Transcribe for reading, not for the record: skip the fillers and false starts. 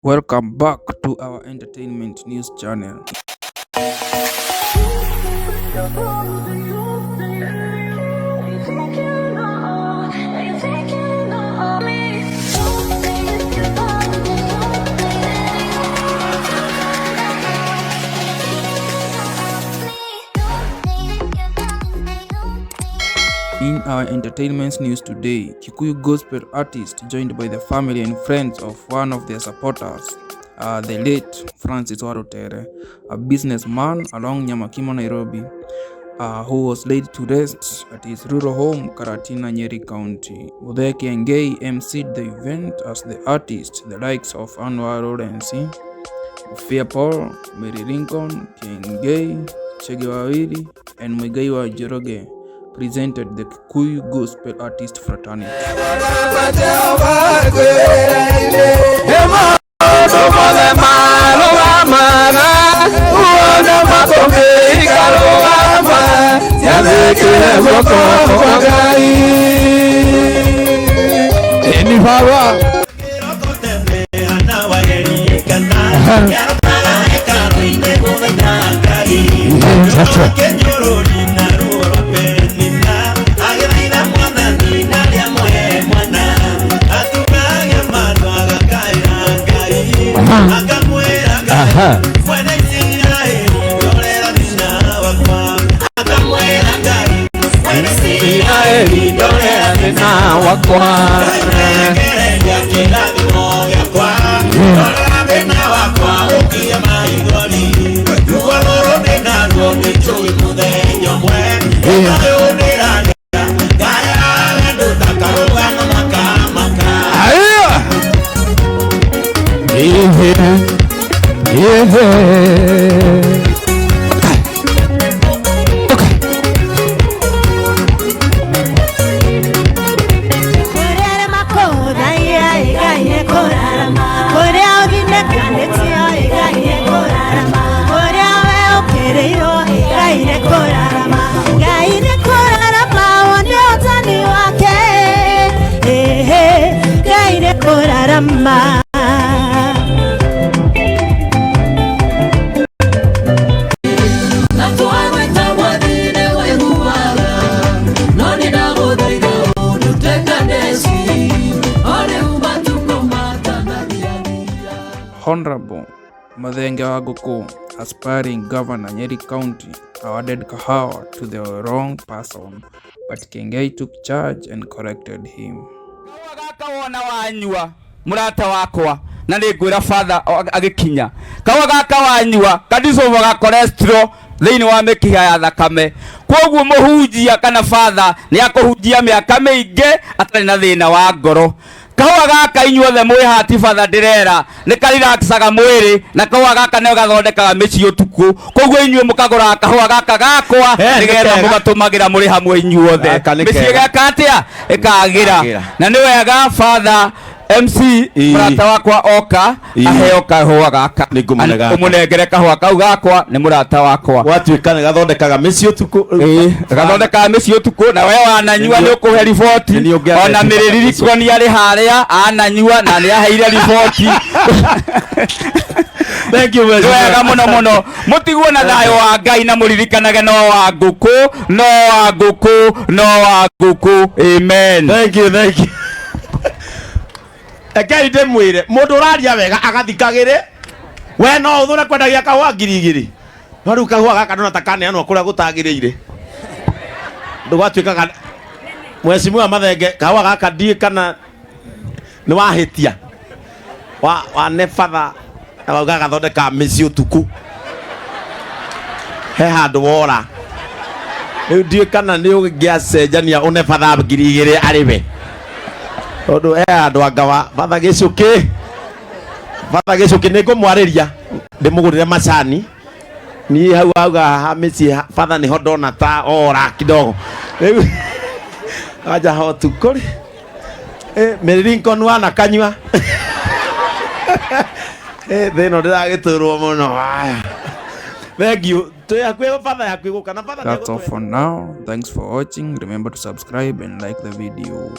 Welcome back to our entertainment news channel. In our entertainment news today, Kikuyu gospel artist joined by the family and friends of one of their supporters, the late Francis Warutere, a businessman along Nyamakima, Nairobi, who was laid to rest at his rural home, Karatina, Nyeri County. Muthee Kiengei emceed the event as the artist, the likes of Anwar Lawrence, Fear Paul, Mary Lincoln, Kiengei, Chege Wawili, and Muigai wa Njoroge presented the Kikuyu Gospel Artist Fraternity. Kũrarama. Honorable Mathenge wa Guku, aspiring governor Nyeri County, awarded kahawa to the wrong person, but Kiengei took charge and corrected him. Gaka wona wanyua murata wakwa na nĩ ngwĩra father agĩkinya kaua gaka wanyua kadissolvaga cholesterol thĩinĩ wa mĩkiha ya thakame. Koguo mũhunjia kana father nĩ akũhunjia mĩaka mĩingĩ atarĩ na thĩna wa ngoro. Kahũa gaka inyuothe mwĩ hati batha ndĩrera nĩ karelaxaga mwĩrĩ na kahũa gaka nĩo gathondekaga mĩciĩ ũtukũ. Koguo inyuĩ mũkagũraga kahũa gaka gakwa nĩgetha mũgatũmagĩra mũrĩ hamwe inyuothe. Mĩciĩ ĩgeka atĩa? Ĩkagĩra. Na nĩ wega father MC mũrata wakwa oka aheo kahũa gaka, ũmũnengere kahũa kau gakwa nĩ mũrata wakwa. Gwatuĩka nĩ gathondekaga mĩciĩ ũtukũ. Gathondekaga mĩciĩ ũtukũ na we wananyua nĩ ũkũhe riboti. Ona mĩrĩririkoni arĩ harĩa ananyua na nĩ aheire riboti. Thank you very much. Wega muno muno. Mutigwo na thayo wa Ngai na muririkanage no wa ngũkũ, no wa ngũkũ, no wa ngũkũ. Amen. Thank you, thank you. Rekei ndĩmwĩre mũndũ ũraria wega agathikagĩre. We no ũthũre kwendagia kahũa 2000. No rĩu kahũa gaka ndona ta kaneanwo kũrĩa gũtagĩrĩire. Ndũgatuĩkaga Mheshimiwa Mathenge, kahũa gaka ndiĩ kana nĩ wahĩtia. Wa ne batha na wauga gathondeka mĩciĩ ũtukũ. He handũ wora. Rĩu ndiĩ kana nĩ ũngĩacenjania ũne batha 2000 arĩ we. Tondũ he handũ anga wa batha gĩcũkĩ. Batha gĩcũkĩ nĩ ngũmwarĩria ndĩmũgũrĩre macani. Niĩ hau auga ha mĩciĩ batha nĩho ndona ta ora kidogo. Rĩu anja ho ũtukũ rĩ. Mary Lincoln wanakanyua. Thĩ ĩno ndĩragĩtũrwo mũno. Aya. Thank you. That's all for now. Thanks for watching. Remember to subscribe and like the video.